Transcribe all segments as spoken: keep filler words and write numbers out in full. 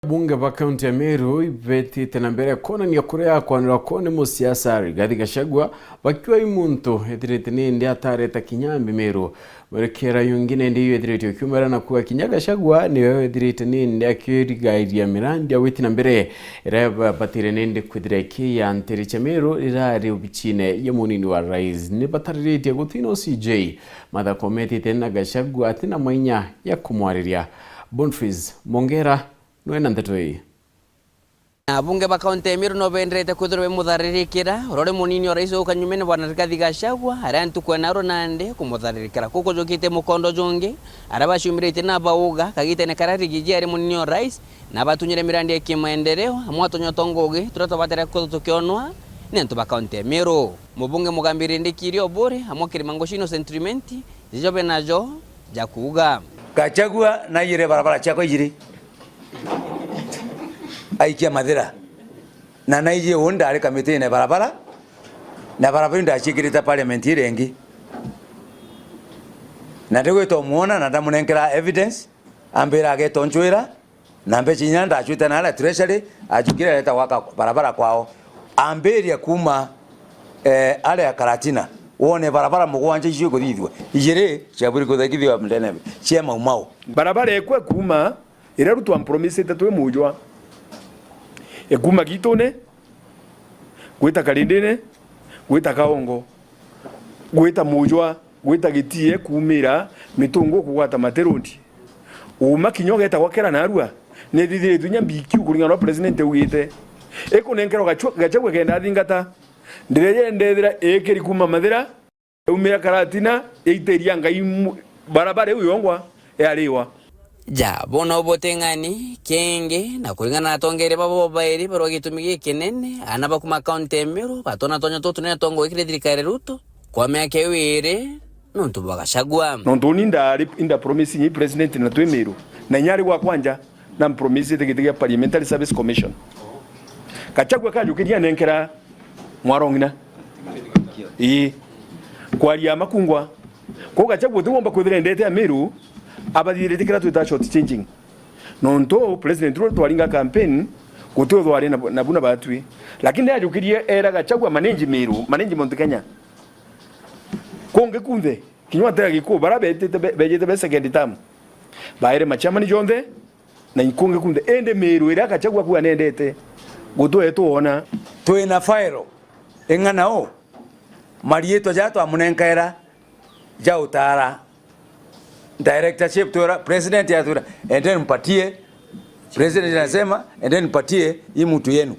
Abunge ba kaunti ya Meru ibetite na mbere kwonania kuria kwanirwa kwao ni musiasa Rigathi Gachagua, bakiuga i muntu ethirite nindi atareta kinya mbi Meru. Mwerekera yungi nindi iu ethirite ukiumira na kuuga kinya Gachagua niwe wethirite nindi akirigairia mirandi ya gwiti na mbere iria babatire nindi kwithira ikiya ntiri cia Meru rirari obicine ya munini wa rais. Ni batariritie gutina O C J Martha Koome etite na Gachagua atina mainya ya kumwariria. Boniface Mongera nwe na nteto ii. Abunge ba kaunti ya Meru no benderete kwithirwa bemutharirikira uria uri munini o rais uka nyumene Bwana Rigathi Gachagua, aria ntuku ena ru nandi kumutharirikira. Kuu kujukite mukondo jungi, aria baciumiritie na bauga kagitene karia Rigiji ari munini o rais, na batunyire mirandi ya kimaendeleo, amwe atonya utonga ugi turia twabatera kwithirwa tukionwa ni antu ba kaunti ya Meru. Mubunge Mugambi Rindikiri Obure, amwe Kirima Ngoshi Innocent Rimenti, jijo benajo ja kuuga. Gachagua naiyire barabara ciakwa ijiri. Aikia mathira. Na naiji uu ndari kamitine barabara, na barabara iu ndaciikirite parliament iria ingi. Na ndigwita umwona na ndamunenkera evidence, ambira ageta uncwira, na mbeca inya ndacwite na aria treasury, ajukire areta gwaka barabara kwao. Ambiria kuuma, eh, aria Karatina, wone barabara mugwanja icio ikuthithua, ijiri ciaburi kuthithua ndene cia Mau Mau. Barabara ikwe kuuma iria Ruto ampromisite twi Mujwa, ikuuma Gitune, gwita Karindine, gwita Kaongo, gwita Mujwa, gwita Gitie, kuumira Mitungu kugwata Mate Road. Uuma kinya ugeeta gwa Kera Narua, nithithiritwe inya mbikiu kuringana na uria president augite. Ikunenkerwa Gachu-, Gachagua kenda athingata. Ndireja ndethira ikiri kuuma Mathira, yaumira Karatina, yaitiria Ngai mu-, barabara iu yongwa yariwa. Ja, bona ubuteng'ani kingi, na kuringana na atongeria babo babairi barwa gitumi gikinene, aana ba kuuma kaunti ya Meru batona tonya tutu ni atongo gwikira thirikari ya Ruto kwa miaka iu iiri nontu bwa Gachagua. Nontu uni ndari, inda promise nyi president na twi Meru, na inya ari gwa kwanja, na mpromisite giti gia Parliamentary Service Commission. Gachagua kajukiria nenkera mwarong'ina. Ii. Kwaria makungwa. Kwa Gachagua utiwomba kwithira endete Amiru, abathirite kira twita short changing. Nontu President Ruto twaringa campaign, guti uthwari na, na buna batwi. Lakini ajukirie era Gachagua manage Meru, manage Mount Kenya. Kungi kunthe, kinya atega Gikuyu, bara betite be-, bejite be second term. Baere machama ni jonthe, na inkungi kunthe. Indi Meru iria Gachagua kuga nendete, gutwe tuona. Twina file ing'ana u, mariitwa jaria twamunenkaira ja utara directorship, twira, president atwira, "Endeni mpatie." President anasema, "Endeni mpatie hii mtu yenu."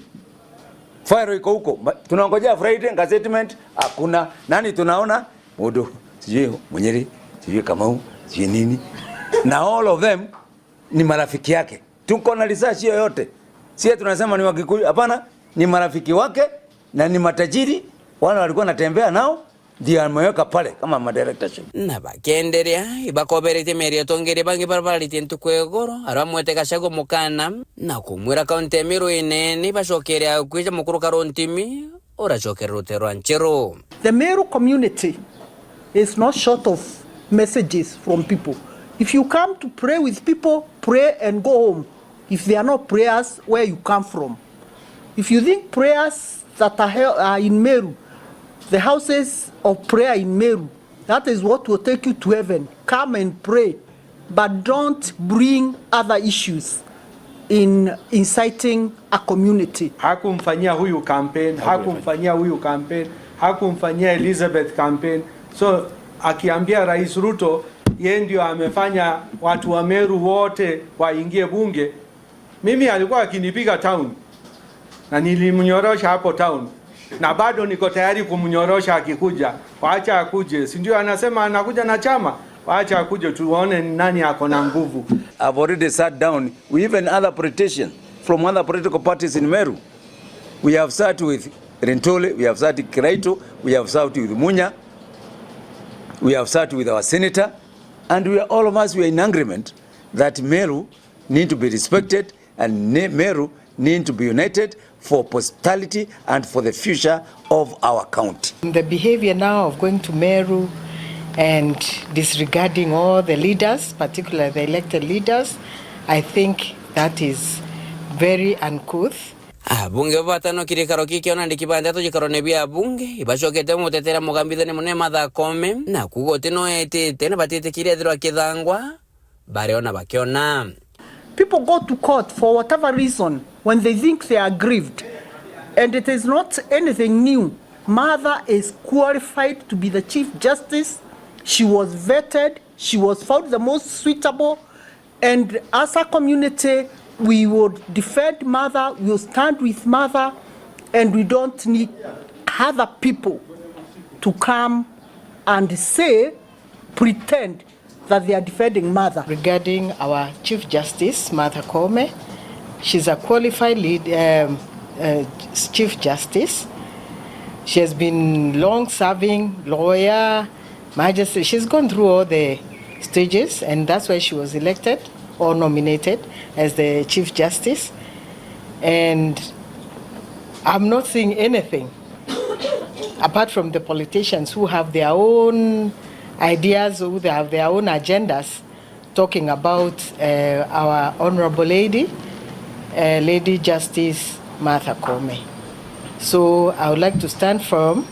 File iko huko. Ma-, tunangojea Friday, gazettement, hakuna. Nani tunaona? Mundu, sijui Munyiri, sijui Kamau, sijui nini. Na all of them ni marafiki yake. Tuko na research hiyo yote. Sie tunasema ni Wakikuyu, hapana, ni marafiki wake na ni matajiri, wale walikuwa wanatembea nao, ndio ameweka pale kama madirectorship. Na bakienderea, ibakoberetie meri atongeria bangi bara bararitie ntuku ya igoro, aria bamwete Gachagua mukana, na kumwira kaunti ya Meru inene ibacokere akui ja mukuru Karontimi, uracokera rute rwa Ncheru. The Meru community is not short of messages from people. If you come to pray with people, pray and go home. If there are no prayers, where you come from? If you think prayers that are held, are in Meru, the houses of prayer in Meru, that is what will take you to heaven. Come and pray, but don't bring other issues in inciting a community. Hakumfanyia huyu campaign, hakumfanyia huyu campaign, hakumfanyia Elizabeth campaign. So, akiambia Rais Ruto, yeye ndio amefanya watu wa Meru wote waingie bunge. Mimi alikuwa akinipiga town. Na nilimnyorosha hapo town. Na bado niko tayari kumnyorosha akikuja. Wacha akuje. Si ndio anasema anakuja na chama? Wacha akuje tuone ni nani ako na nguvu. I've already sat down with even other politicians from other political parties in Meru. We have sat with Linturi, we have sat with Kiraitu, we have sat with Munya, we have sat with our senator, and we are, all of us, we are in agreement that Meru need to be respected and Ne-, Meru need to be united for posterity and for the future of our county. The behavior now of going to Meru and disregarding all the leaders, particularly the elected leaders, I think that is Very uncouth. Abunge babatano kirikaro kiki ona ndiki ba ndeto jikarone bia abunge ibacokete mutetera mugambithani munene Martha Koome na kuuga uti no etite na batitikiria ethirwa akithangwa bariona bakiona. People go to court for whatever reason when they think they are aggrieved. And it is not anything new. Martha is qualified to be the Chief Justice. She was vetted, she was found the most suitable. And as a community, we would defend Martha, we will stand with Martha, and we don't need other people to come and say, pretend that they are defending Martha. Regarding our Chief Justice, Martha Koome, she's a qualified lead, um, uh, Chief Justice. She has been long serving lawyer, magistrate. She's gone through all the stages, and that's why she was elected or nominated as the Chief Justice. And I'm not seeing anything apart from the politicians who have their own ideas, who they have their own agendas, talking about uh, our honorable lady, uh, Lady Justice Martha Koome. So I would like to stand firm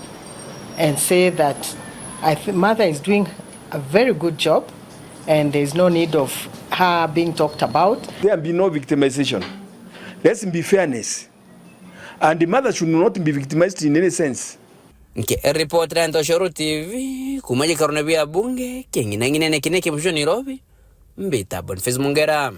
and say that I th- Martha is doing a very good job, and there is no need of her being talked about. There be no victimization. Let's be fairness. And Martha should not be victimized in any sense. Nkiripotera Ntoshoro T V kuma jikarone bia bunge king'inang'inene kine kibucio Nairobi, mbita Boniface Mungera.